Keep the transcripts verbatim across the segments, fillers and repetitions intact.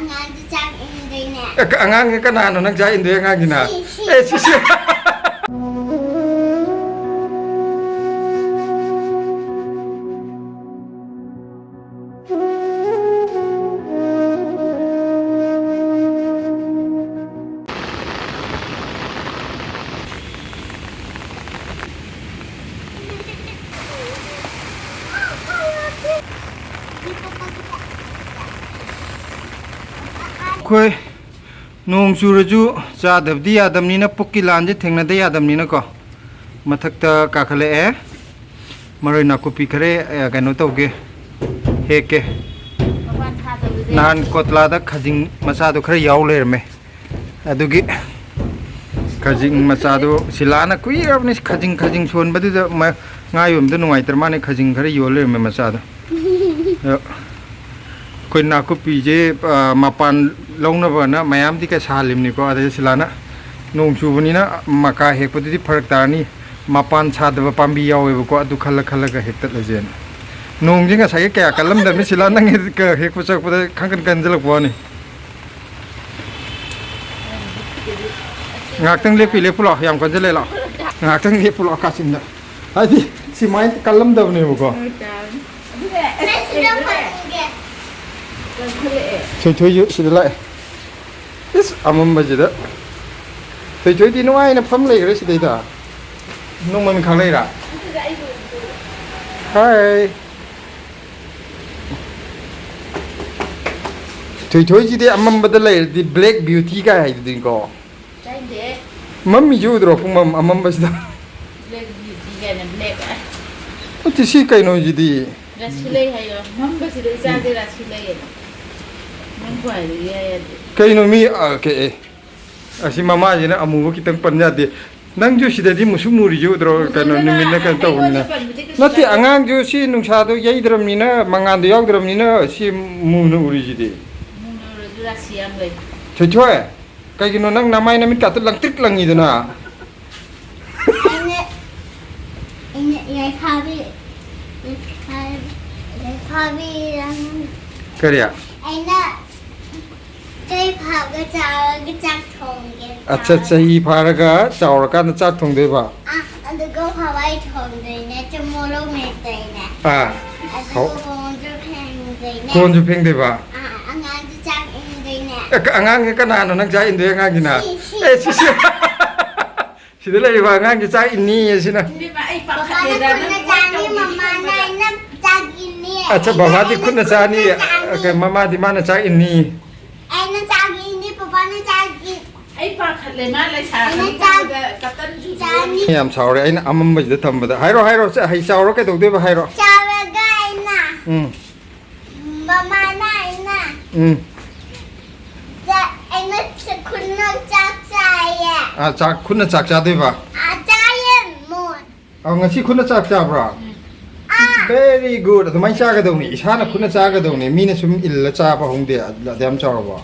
ꯑꯉꯥꯡꯗꯤ ꯆꯥꯛ ꯏꯟꯗꯣꯏꯅꯦ꯫ ꯑꯦ, ꯀ-, ꯑꯉꯥꯡꯁꯦ ꯀꯅꯥꯅꯣ ꯅꯪ ꯆꯥꯛ ꯏꯟꯗꯣꯏ ꯑꯉꯥꯡꯁꯤꯅ? ꯁꯤ, ꯁꯤ꯫ ꯑꯦ, ꯁꯤ, ꯁꯤ꯫ ꯑꯩꯈꯣꯏ ꯅꯣꯡ ꯆꯨꯔꯁꯨ ꯆꯥꯗꯕꯗꯤ ꯌꯥꯗꯕꯅꯤꯅ, ꯄꯨꯛꯀꯤ ꯂꯥꯟꯁꯦ ꯊꯦꯡꯅꯗ ꯌꯥꯗꯕꯅꯤꯅꯀꯣ, ꯃꯊꯛꯇ ꯀꯥꯈꯠꯂꯛꯑꯦ꯫ ꯃꯔꯣꯏ ꯅꯥꯀꯨꯞꯄꯤ ꯈꯔ, ꯑꯦ, ꯀꯩꯅꯣ ꯇꯧꯒꯦ, ꯍꯦꯛꯀꯦ꯫ ꯃꯄꯥꯟ ꯁꯥꯗꯕꯁꯦ꯫ ꯅꯍꯥꯟ ꯀꯣꯇꯂꯥꯗ ꯈꯖꯤꯡ ꯃꯆꯥꯗꯣ ꯈꯔ ꯌꯥꯎ ꯂꯩꯔꯝꯃꯦ, ꯑꯗꯨꯒꯤ ꯈꯖꯤꯡ ꯃꯆꯥꯗꯣ ꯁꯤꯂꯥꯅ ꯀꯨꯏꯔꯕꯅꯤ ꯈꯖꯤꯡ, ꯈꯖꯤꯡ ꯁꯣꯟꯕꯗꯨꯗ ꯃ-, ꯉꯥ ꯌꯣꯟꯕꯗ ꯅꯨꯡꯉꯥꯏꯇ꯭ꯔ ꯃꯥꯅꯦ, ꯈꯖꯤꯡ ꯈꯔ ꯌꯣꯜ ꯂꯩꯔꯝꯃꯦ ꯃꯆꯥꯗꯣ꯫ ꯑꯗꯣ ꯑꯩꯈꯣꯏ ꯅꯥꯀꯨꯞꯄꯤꯁꯦ, ꯑ, ꯃꯄꯥꯟ ꯂꯧꯅꯕꯅ ꯃꯌꯥꯝꯗꯤ ꯀꯩ ꯁꯥꯍꯜꯂꯤꯕꯅꯤꯀꯣ, ꯑꯗꯩ ꯁꯤꯂꯥꯅ ꯅꯣꯡ ꯆꯨꯕꯅꯤꯅ ꯃꯀꯥ ꯍꯦꯛꯄꯗꯨꯗꯤ ꯐꯔꯛ ꯇꯥꯔꯅꯤ, ꯃꯄꯥꯟ ꯁꯥꯗꯕ ꯄꯥꯝꯕꯤ ꯌꯥꯎꯋꯦꯕꯀꯣ, ꯑꯗꯨ ꯈꯜꯂ ꯈꯜꯂꯒ ꯍꯦꯛꯇꯠꯂꯁꯦꯅ꯫ ꯅꯣꯡꯁꯦ ꯉꯁꯥꯏꯒꯤ ꯀꯌꯥ ꯀꯜꯂꯝꯗꯕꯅꯤ, ꯁꯤꯂꯥ ꯅꯪ ꯍꯦꯛ ꯍꯦꯛꯄ ꯆꯠꯄꯗ ꯈꯪꯀꯟ ꯀꯟꯁꯤꯜꯂꯛꯄ ꯋꯥꯅꯤ꯫ ꯉꯥꯏꯍꯥꯛꯇꯪ ꯂꯦꯞꯄꯤ, ꯂꯦꯞꯄꯨ ꯂꯥꯛꯑꯣ, ꯌꯥꯝ ꯀꯟꯁꯤꯜꯂꯛꯑꯦ ꯂꯥꯛꯑꯣ꯫ ꯉꯥꯏꯍꯥꯛꯇꯪ ꯂꯦꯞꯄꯨ ꯂꯥꯛꯑꯣ ꯀꯥꯆꯤꯟꯗ꯫ ꯍꯥꯏꯗꯤ ꯁꯤꯃꯥꯏꯅ ꯀꯜꯂꯝꯗꯕꯅꯦꯕꯀꯣ꯫ ꯅꯪ ꯁꯤꯗ ꯐꯪꯉꯤꯒꯦ꯫ ꯊꯣꯏꯊꯣꯏꯁꯨ ꯁꯤꯗ ꯂꯥꯛꯑꯦ꯫ ꯏꯁ, ꯑꯃꯝꯕꯁꯤꯗ꯫ ꯊꯣꯏꯊꯣꯏꯗꯤ ꯅꯨꯡꯉꯥꯏꯅ ꯐꯝ ꯂꯩꯈ꯭ꯔꯦ ꯁꯤꯗꯩꯗ꯫ ꯅꯣꯡꯃꯩ ꯈꯥꯡ ꯂꯩꯔꯥ? ꯍꯥꯏ꯫ ꯊꯣꯏꯊꯣꯏꯁꯤꯗꯤ ꯑꯃꯝꯕꯗ ꯂꯩꯔꯗꯤ black beauty ꯀꯥꯏ ꯍꯥꯏꯗꯨꯅꯤꯀꯣ꯫ ꯇꯥꯏꯗꯦ꯫ ꯃꯝꯃꯤꯁꯤ ꯎꯗ꯭ꯔꯣ ꯄꯨꯡꯃꯝ ꯑꯃꯝꯕꯁꯤꯗ? Black beauty ꯀꯥꯏꯅ black꯫ ꯅꯠꯇꯦ, ꯁꯤ ꯀꯩꯅꯣꯁꯤꯗꯤ? ꯔꯥꯁꯤ ꯂꯩ ꯍꯥꯏꯌꯣ꯫ ꯃꯝꯕꯁꯤꯗ ꯏꯆꯥꯁꯦ ꯔꯥꯁꯤ ꯂꯩꯌꯦꯕ꯫ ꯅꯪ ꯈ꯭ꯋꯥꯏꯗꯒꯤ ꯌꯥꯏ ꯌꯥꯗꯦ꯫ ꯀꯩꯅꯣ ꯃꯤ, ꯑ, ꯀ-, ꯑꯦ, ꯑꯁꯤ ꯃꯃꯥꯁꯤꯅ ꯑꯃꯨꯕ ꯈꯤꯇꯪ ꯄꯟ ꯌꯥꯗꯦ꯫ ꯅꯪꯁꯨ ꯁꯤꯗꯗꯤ ꯃꯨꯁꯨꯛ ꯃꯨꯔꯤꯁꯤ ꯎꯗ꯭ꯔꯣ? ꯀꯩꯅꯣ, ꯃꯨꯁꯨꯛꯅ ꯅꯨꯃꯤꯠꯅ ꯀꯩꯅꯣ ꯑꯩꯉꯣꯟꯗ ꯇꯧꯕꯅꯤꯅ꯫ ꯄꯟꯕꯗꯤ ꯀꯩꯁꯨ ꯅꯠꯇꯦ, ꯀꯥꯏꯗꯦ꯫ ꯑꯉꯥꯡꯁꯨ ꯁꯤ ꯅꯨꯡꯁꯥꯗꯣ ꯌꯩꯗ꯭ꯔꯕꯅꯤꯅ, ꯃꯉꯥꯟꯗꯣ ꯌꯥꯎꯗ꯭ꯔꯕꯅꯤꯅ ꯁꯤ ꯃꯨꯅ ꯎꯔꯤꯁꯤꯗꯤ꯫ ꯃꯨꯅ ꯎꯔꯁꯨ ꯔꯥꯁꯤ ꯌꯥꯝ ꯂꯩ꯫ ꯊꯣꯏꯊꯣꯏ, ꯀꯩꯒꯤꯅꯣ ꯅꯪ ꯅꯃꯥꯏ ꯅꯃꯤꯠꯀꯥꯇꯣ ꯂꯪꯇ꯭ꯔꯤꯛ ꯂꯪꯉꯤꯗꯨꯅ? ꯑꯩꯅ, ꯑꯩꯅ ꯌꯥꯏꯐꯥꯕꯤ, ꯌꯥꯏꯐꯥꯕꯤ, ꯌꯥꯏꯐꯥꯕꯤ ꯔꯪ-, ꯀꯔꯤ? ꯑꯩꯅ ꯆꯥꯎꯔꯒ ꯆꯥꯛ ꯊꯣꯡꯒꯦ꯫ ꯑꯠꯆꯥ, ꯆꯍꯤ ꯐꯥꯔꯒ ꯆꯥꯎꯔꯀꯥꯟꯗ ꯆꯥꯛ ꯊꯣꯡꯗꯣꯏꯕ? ꯑꯥ, ꯑꯗꯨꯒ ꯍꯋꯥꯏ ꯊꯣꯡꯗꯣꯏꯅꯦ, ꯆꯨꯝꯃꯣꯔꯣꯛ ꯃꯦꯠꯇꯣꯏꯅꯦ꯫ ꯑꯥ꯫ ꯑꯗꯨꯒ ꯍꯧ- ꯀꯣꯟꯁꯨ ꯐꯦꯡꯗꯣꯏꯅꯦ꯫ ꯀꯣꯟꯁꯨ ꯐꯦꯡꯗꯣꯏꯕ? ꯑꯥ, ꯑꯉꯥꯡꯁꯨ ꯆꯥꯛ ꯏꯟꯗꯣꯏꯅꯦ꯫ ꯑꯦ, ꯀ-, ꯑꯉꯥꯡꯁꯦ ꯀꯅꯥꯅꯣ ꯅꯪ ꯆꯥꯛ ꯏꯟꯗꯣꯏ ꯑꯉꯥꯡꯁꯤꯅ? ꯁꯤ, ꯁꯤ꯫ ꯑꯦ, ꯁꯤ, ꯁꯤ꯫ ꯁꯤꯗ ꯂꯩꯔꯤꯕ ꯑꯉꯥꯡꯒꯤ ꯆꯥꯛ ꯏꯟꯅꯤ ꯑꯁꯤꯅ꯫ ꯏꯕꯦꯝꯃ, ꯑꯩ ꯄꯥꯈꯠꯂꯦꯗ꯫ ꯕꯕꯥꯅ ꯈꯨꯠꯅ ꯆꯥꯅꯤ, ꯃꯃꯥꯅ ꯑꯩꯅ ꯆꯥꯛ ꯏꯟꯅꯤ꯫ ꯑꯠꯆꯥ, ꯑꯩꯅ, ꯕꯕꯥꯗꯤ ꯑꯩꯅ ꯈꯨꯠꯅ ꯆꯥꯅꯤ꯫ ꯈꯨꯠꯅ ꯆꯥꯅꯤ꯫ ꯑ, ꯀ-, ꯃꯃꯥꯗꯤ ꯃꯥꯅ ꯆꯥꯛ ꯏꯟꯅꯤ꯫ ꯑꯩꯅ ꯆꯥꯛ ꯏꯟꯅꯤ, ꯕꯕꯥꯅ ꯆꯥꯛ ꯏꯟ-, ꯑꯩ ꯄꯥꯈꯠꯂꯦ, ꯃꯥ ꯂꯩꯁꯥ ꯑꯩꯅ ꯈꯪꯗꯕꯗ ꯆꯥꯛ ꯀꯇꯟ ꯆꯨꯕꯤꯔꯅꯤ꯫ ꯆꯥꯅꯤ꯫ ꯌꯥꯝ ꯁꯥꯎꯔꯦ, ꯑꯩꯅ ꯑꯃꯝꯕꯁꯤꯗ ꯊꯝꯕꯗ꯫ ꯍꯥꯏꯔꯣ, ꯍꯥꯏꯔꯣ, ꯁꯦ, ꯍꯩ ꯆꯥꯎꯔ ꯀꯩꯗꯧꯗꯣꯏꯕ ꯍꯥꯏꯔꯣ꯫ ꯆꯥꯎꯔꯒ ꯑꯩꯅ ꯎꯝ꯫ ꯃꯃꯥꯅ ꯑꯩꯅ ꯎꯝ꯫ ꯆꯥ-, ꯑꯩꯅ ꯈꯨꯠꯅ ꯆꯥꯛ ꯆꯥꯏꯌꯦ꯫ ꯑꯥ, ꯆꯥꯛ, ꯈꯨꯠꯅ ꯆꯥꯛ ꯆꯥꯗꯣꯏꯕ? ꯑꯥ, ꯆꯥꯏꯌꯦ, ꯃꯣꯏ꯫ ꯑꯥ, ꯉꯁꯤ ꯈꯨꯠꯅ ꯆꯥꯛ ꯆꯥꯕ꯭ꯔꯣ? ꯑꯥ꯫ Very good. ꯑꯗꯨꯃꯥꯏꯅ ꯆꯥꯒꯗꯧꯅꯤ꯫ ꯏꯁꯥꯅ ꯈꯨꯠꯅ ꯆꯥꯒꯗꯧꯅꯤ꯫ ꯃꯤꯅ ꯁꯨꯝ ꯏꯜꯂ ꯆꯥꯕ ꯍꯧꯅꯗꯦ꯫ ꯑꯗ-, ꯑꯗꯨ ꯌꯥꯝ ꯆꯥꯎꯔꯕꯣ?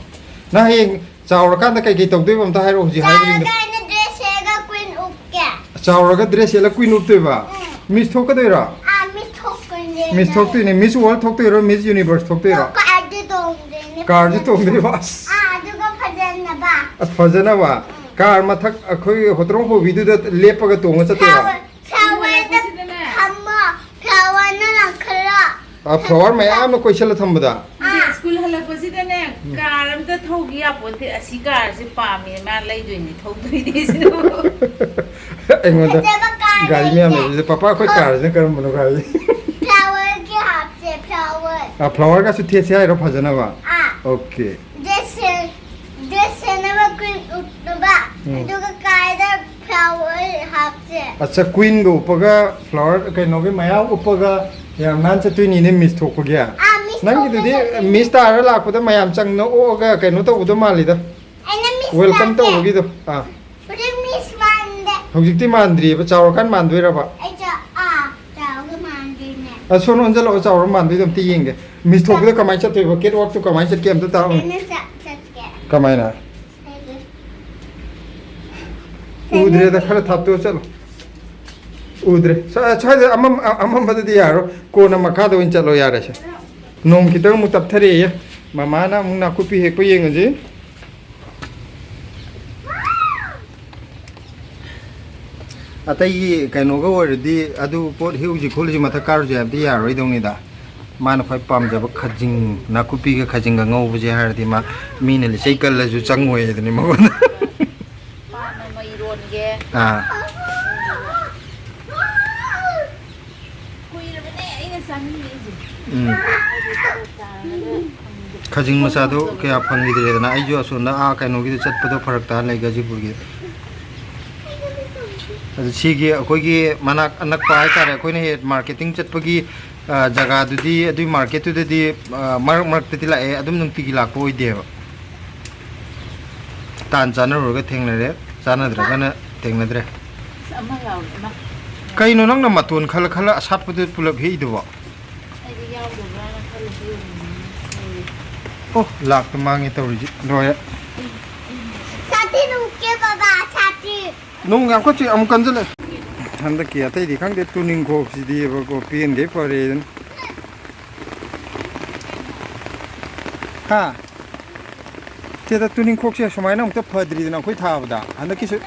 ꯅꯪ ꯍꯌꯦꯡ ꯆꯥꯎꯔꯀꯥꯟꯗ ꯀꯩꯀꯩ ꯇꯧꯗꯣꯏꯕ ꯑꯝꯇ ꯍꯥꯏꯔꯛꯑꯣ ꯍꯧꯖꯤꯛ ꯍꯥꯏꯕꯁꯤꯡꯗꯣ꯫ ꯆꯥꯎꯔꯒ ꯑꯩꯅ dress ꯁꯦꯠꯂꯒ queen ꯎꯞꯀꯦ꯫ ꯆꯥꯎꯔꯒ dress ꯁꯦꯠꯂ queen ꯎꯞꯇꯣꯏꯕ? ꯎꯝ꯫ Miss ꯊꯣꯛꯀꯗꯣꯏꯔꯣ? ꯑꯥ, Miss ꯊꯣꯛꯇꯣꯏꯅꯦ꯫ Miss ꯊꯣꯛꯇꯣꯏꯅꯦ꯫ Miss World ꯊꯣꯛꯇꯣꯏꯔꯣ? Miss Universe ꯊꯣꯛꯇꯣꯏꯔꯣ? Car ꯗ ꯇꯣꯡꯗꯣꯏꯅꯦ꯫ Car ꯁꯨ ꯇꯣꯡꯗꯣꯏꯕ? ꯑꯁ꯫ ꯑꯥ, ꯑꯗꯨꯒ ꯐꯖꯅꯕ꯫ ꯑꯁ, ꯐꯖꯅꯕ? ꯎꯝ꯫ Car ꯃꯊꯛ ꯑꯩꯈꯣꯏꯒꯤ ꯍꯣꯇ꯭ꯔꯣꯡ ꯄꯨꯕꯤꯗꯨꯗ ꯂꯦꯞꯄꯒ ꯇꯣꯡꯉ ꯆꯠꯇꯣꯏꯔꯣ? Flower, flower ꯗ ꯐꯝꯃꯣ꯫ Flower ꯅ ꯂꯪꯈꯠꯂꯣ꯫ ꯑ, flower ꯃꯌꯥꯝꯅ ꯀꯣꯏꯁꯜꯂ ꯊꯝꯕꯗ? ꯑꯥ꯫ ꯁ꯭ꯀꯨꯜ ꯍꯜꯂꯛꯄꯁꯤꯗꯅꯦ, ꯎꯝ꯫ Car ꯑꯝꯇ ꯊꯧꯒꯦ ꯌꯥꯄꯣꯟꯇꯦ꯫ "ꯑꯁꯤ car ꯁꯦ ꯄꯥꯝꯃꯦ, ꯃꯥ ꯂꯩꯗꯣꯏꯅꯦ, ꯊꯧꯗꯣꯏꯅꯦ" ꯁꯤꯅꯕꯨ꯫ ꯑꯩꯉꯣꯟꯗ ꯐꯖꯕ car ꯒꯥꯔꯤ ꯃꯌꯥꯝ ꯂꯩꯇꯦ꯫ ꯂꯩꯕꯁꯤꯗ, "ꯄꯥꯄꯥ, ꯑꯩꯈꯣꯏ car ꯁꯤꯅ ꯀꯔꯝꯕꯅꯣ?" ꯍꯥꯏ꯫ Flower ꯒꯤ ꯍꯥꯞꯁꯦ, flower꯫ ꯑ, flower ꯒꯁꯨ ꯊꯦꯠꯁꯦ ꯍꯥꯏꯔꯣ ꯐꯖꯅꯕ? ꯑꯥ꯫ Okay꯫ Dress ꯁꯦ-, dress ꯁꯦꯠꯅꯕ queen ꯎꯞꯅꯕ, ꯎꯝ꯫ ꯑꯗꯨꯒ car ꯗ flower ꯍꯥꯞꯁꯦ꯫ ꯑꯠꯆꯥ, queen ꯗꯣ ꯎꯞꯄꯒ flower ꯀꯩꯅꯣꯒꯤ ꯃꯌꯥꯝ ꯎꯞꯄꯒ ꯌꯥꯝ ꯅꯥꯟ ꯆꯠꯇꯣꯏꯅꯤꯅꯦ Miss ꯊꯣꯛꯄꯒꯤ꯫ ꯑꯥ, Miss ꯅꯪꯒꯤꯗꯨꯗꯤ ꯊꯣꯛꯄꯒꯤ꯫ Miss ꯇꯥꯔ ꯂꯥꯛꯄꯗ ꯃꯌꯥꯝ ꯆꯪꯅ ꯑꯣꯛꯑꯒ ꯀꯩꯅꯣ ꯇꯧꯕꯗꯣ ꯃꯥꯜꯂꯤꯗ꯫ ꯑꯩꯅ Miss welcome ꯃꯥꯟꯗꯦ꯫ ꯇꯧꯕꯒꯤꯗꯣ꯫ ꯑꯥ꯫ ꯍꯧꯖꯤꯛ Miss ꯃꯥꯟꯗꯦ꯫ ꯍꯧꯖꯤꯛꯇꯤ ꯃꯥꯟꯗ꯭ꯔꯤꯑꯕ, ꯆꯥꯎꯔꯀꯥꯟ ꯃꯥꯟꯗꯣꯏꯔꯕ? ꯑꯩ ꯆꯥ-, ꯑꯥ, ꯆꯥꯎꯔꯒ ꯃꯥꯟꯗꯣꯏꯅꯦ꯫ ꯑ, ꯁꯣꯝ ꯑꯣꯟꯁꯤꯜꯂꯛꯑꯣ, ꯆꯥꯎꯔ ꯃꯥꯟꯗꯣꯏꯗꯣ ꯑꯝꯇ ꯌꯦꯡꯒꯦ꯫ Miss ꯊꯣꯛꯄꯗ ꯀꯃꯥꯏꯅ ꯆꯠꯇꯣꯏꯕ? Catwalk ꯇꯨ ꯀꯃꯥꯏꯅ ꯆꯠꯀꯦ ꯑꯝꯇ ꯇꯥꯛꯑꯣ꯫ ꯑꯩꯅ ꯆꯠ-, ꯆꯠꯀꯦ꯫ ꯀꯃꯥꯏꯅ? ꯍꯥꯏꯗꯤ꯫ ꯎꯗ꯭ꯔꯦꯗ, ꯈꯔ ꯊꯥꯞꯇꯣꯛꯑ ꯆꯠꯂꯣ꯫ ꯎꯗ꯭ꯔꯦ꯫ ꯁ꯭ꯋꯥ-, ꯁ꯭ꯋꯥꯏꯗ ꯑꯃꯝ-, ꯑ-, ꯑꯃꯝꯕꯗꯗꯤ ꯌꯥꯔꯣꯏ꯫ ꯀꯣꯟꯅ ꯃꯈꯥꯗ ꯑꯣꯏꯅ ꯆꯠꯂꯣ ꯌꯥꯔꯦꯁꯦ꯫ ꯅꯣꯡ ꯈꯤꯇꯪ ꯑꯃꯨꯛ ꯇꯞꯊꯔꯛꯑꯦ꯫ ꯃꯃꯥꯅ ꯑꯃꯨꯛ ꯅꯥꯀꯨꯞꯄꯤ ꯍꯦꯛꯄ ꯌꯦꯡꯉꯁꯤ꯫ ꯑꯇꯩꯒꯤ ꯀꯩꯅꯣꯒ ꯑꯣꯏꯔꯗꯤ ꯑꯗꯨ ꯄꯣꯠ ꯍꯦꯛꯎꯁꯤ ꯈꯣꯠꯂꯨꯁꯤ ꯃꯊꯛ ꯀꯥꯔꯨꯁꯤ ꯍꯥꯏꯕꯗꯤ ꯌꯥꯔꯣꯏꯗꯧꯅꯤꯗ꯫ ꯃꯥꯅ ꯈ꯭ꯋꯥꯏ ꯄꯥꯝꯖꯕ ꯈꯖꯤꯡ, ꯅꯥꯀꯨꯞꯄꯤꯒ ꯈꯖꯤꯡꯒ ꯉꯧꯕꯁꯦ ꯍꯥꯏꯔꯗꯤ ꯃꯥ ꯃꯤꯅ ꯂꯤꯆꯩ ꯀꯜꯂꯁꯨ ꯆꯪꯉꯣꯏ ꯑꯗꯨꯅꯤ ꯃꯉꯣꯟꯗ꯫ ꯄꯥꯟ ꯑꯃ ꯏꯔꯣꯟꯒꯦ꯫ ꯑꯥ꯫ ꯀꯨꯏꯔꯕꯅꯦ ꯑꯩꯅ ꯆꯥꯅꯤꯡꯉꯛꯏꯁꯦ꯫ ꯎꯝ꯫ ꯈꯖꯤꯡ ꯃꯆꯥꯗꯣ ꯀꯌꯥ ꯐꯪꯈꯤꯗ꯭ꯔꯦꯗꯅ, ꯑꯩꯁꯨ ꯑꯁꯣꯝꯗ ꯑꯥ ꯀꯩꯅꯣꯒꯤꯗ ꯆꯠꯄꯗꯣ ꯐꯔꯛ ꯇꯥ ꯂꯩ, ꯒꯥꯖꯤꯄꯨꯔꯒꯤ꯫ ꯑꯗꯨ ꯁꯤꯒꯤ ꯑꯩꯈꯣꯏꯒꯤ ꯃꯅꯥꯛ ꯑꯅꯛꯄ ꯍꯥꯏꯇꯥꯔꯦ, ꯑꯩꯈꯣꯏꯅ ꯍꯦꯛ ꯃꯥꯔꯀꯦꯇꯤꯡ ꯆꯠꯄꯒꯤ, ꯑ, ꯖꯒꯥꯗꯨꯗꯤ, ꯑꯗꯨꯒꯤ ꯃꯥꯔꯀꯦꯠꯇꯨꯗꯗꯤ, ꯑ, ꯃꯔꯛ ꯃꯔꯛꯇꯗꯤ ꯂꯥꯛꯑꯦ, ꯑꯗꯨꯝ ꯅꯨꯡꯇꯤꯒꯤ ꯂꯥꯛꯄ ꯑꯣꯏꯗꯦꯕ꯫ ꯇꯥꯟ ꯆꯥꯟꯅꯔꯨꯔꯒ ꯊꯦꯡꯅꯔꯦ, ꯆꯥꯟꯅꯗ꯭ꯔꯒꯅ ꯊꯦꯡꯅꯗ꯭ꯔꯦ꯫ ꯑꯁ, ꯑꯃ ꯌꯥꯎꯔꯦ, ꯑꯃ꯫ ꯀꯩꯅꯣ ꯅꯪꯅ ꯃꯇꯣꯟ ꯈꯜꯂ ꯈꯜꯂ ꯑꯁꯥꯠꯄꯗꯨ ꯄꯨꯂꯞ ꯍꯦꯛꯏꯗꯨꯕꯣ? ꯑꯩꯗꯤ ꯌꯥꯎꯗꯕ꯭ꯔꯥꯅ ꯈꯜꯂ ꯍꯦꯛꯎꯕꯅꯤ꯫ ꯑꯣ, ꯂꯥꯛꯇ ꯃꯥꯡꯉꯦ ꯇꯧꯔꯤꯁꯤ, ꯂꯣꯏꯔꯦ꯫ ꯁꯥꯇꯤꯟ ꯎꯞꯀꯦ ꯕꯕꯥ, ꯁꯥꯇꯤꯟ꯫ ꯅꯣꯡ ꯌꯥꯝ ꯀꯟ ꯆꯨꯏ, ꯑꯃꯨꯛ ꯀꯟꯁꯤꯜꯂꯛꯑꯦ꯫ ꯍꯟꯗꯛꯀꯤ ꯑꯇꯩꯗꯤ ꯈꯪꯗꯦ, ꯇꯨꯅꯤꯡꯈꯣꯛꯁꯤꯗꯤꯕꯀꯣ, ꯄꯦꯟꯈꯩ ꯐꯔꯦ ꯑꯗꯨꯅ꯫ ꯍꯥ? ꯇꯦꯗ, ꯇꯨꯅꯤꯡꯈꯣꯛꯁꯦ ꯁꯨꯃꯥꯏꯅ ꯑꯃꯨꯛꯇ ꯐꯗ꯭ꯔꯤꯗꯅ ꯑꯩꯈꯣꯏ ꯊꯥꯕꯗ꯫ ꯍꯟꯗꯛꯀꯤꯁꯨ,